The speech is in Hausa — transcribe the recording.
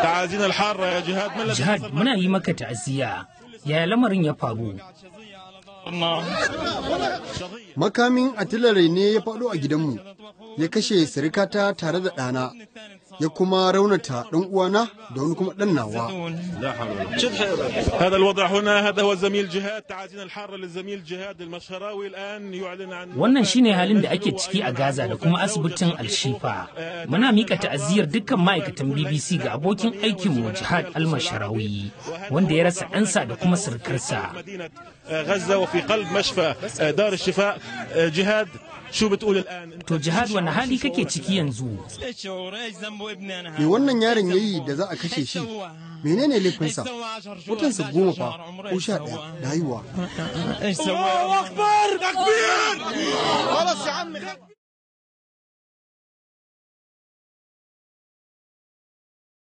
تعازينا الحارة يا جهاد، ما الذي Jihad, muna yi maka ta'aziyya. Yaya lamarin ya faru? Makamin artillery ne ya faɗo a gidanmu, ya kashe sirikata tare da ɗana, ya kuma raunata ɗan uwana da wani kuma ɗan nawa. هذا الوضع هنا. هذا هو الزميل جهاد، تعازينا الحارة للزميل جهاد المشهراوي، الآن يعلن عن Wannan shine halin da ake ciki a Gaza da kuma asibitin Al-Shifa. Muna mika ta'aziyyar dukkan ma'aikatan BBC ga abokin aikinmu Jihad Almasharawi, wanda ya rasa ɗansa da kuma surukarsa. مدينة غزة وفي قلب مشفى دار الشفاء. جهاد، شو بتقول الآن؟ To Jihad, wani hali kake ciki yanzu? Me wannan yaron ya yi da za a kashe shi? Menene laifinsa? Watansa 10 fa ko 11 da haihuwa. الله اكبر، تكبير.